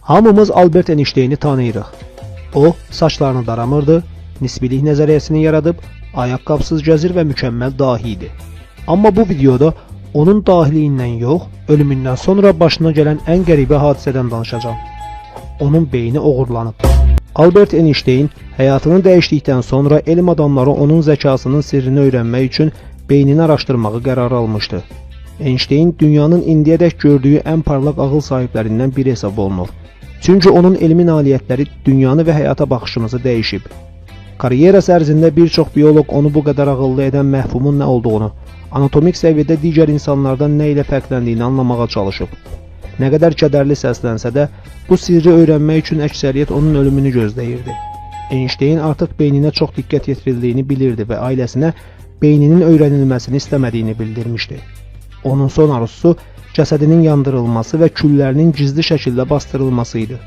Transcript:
Hamımız Albert Einsteini tanıyırıq. O, saçlarını daramırdı, nisbilik nəzəriyyəsini yaradıb, ayaqqabısız gəzir və mükəmməl dahi idi. Amma bu videoda onun dahiliyindən yox, ölümündən sonra başına gələn ən qəribə hadisədən danışacağam. Onun beyni oğurlanıb. Albert Einstein həyatını dəyişdikdən sonra elm adamları onun zəkasının sirrini öyrənmək üçün beynini araşdırmağı qərara almışdı. Einstein dünyanın indiyədək gördüyü ən parlaq ağıl sahiblərindən biri hesab olunur. Çünki onun elmi nailiyyətləri dünyanı və həyata baxışımızı dəyişib. Karyerası ərzində bir çox bioloq onu bu qədər ağıllı edən məfhumun nə olduğunu, anatomik səviyyədə digər insanlardan nə ilə fərqləndiyini anlamağa çalışıb. Nə qədər kədərli səslənsə də, bu sirri öyrənmək üçün əksəriyyət onun ölümünü gözləyirdi. Einstein artıq beyninə çox diqqət yetirildiyini bilirdi və ailəsinə beyninin öyrənilməsini istəmədiyini bildirmişdi. Onun son arzusu cəsədinin yandırılması və küllərinin gizli şəkildə bastırılması idi.